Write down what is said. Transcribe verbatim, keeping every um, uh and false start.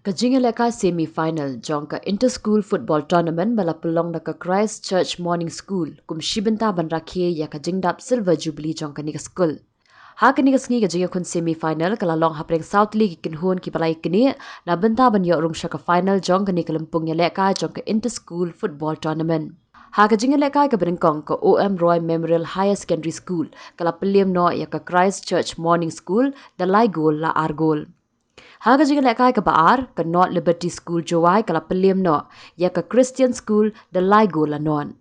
Ka jingïalehkai semi final jong ka Inter School Football Tournament ba la pynlong da ka Christ Church Morning School kum shi bynta ban rakhe ïa ka jingdap Silver Jubilee jong kane ka skul. Ha kane ka sngi ka jingïakhun semi final ka la long hapdeng saw tylli ki kynhun kiba la ïaknieh na bynta ban ïoh rung sha ka final jong kane ka lympung ïalehkai jong ka Inter School Football Tournament. Ha ka jingïalehkai kaba nyngkong, ka O M Roy Memorial Higher Secondary School ka la pynliem noh ïa ka Christ Church Morning School da lai gol la ar gol. Ha ka jingïalehkai kaba ar, ka North Liberty School Jowai ka la pynliem noh ïa ka Christian School da lai gol la nod.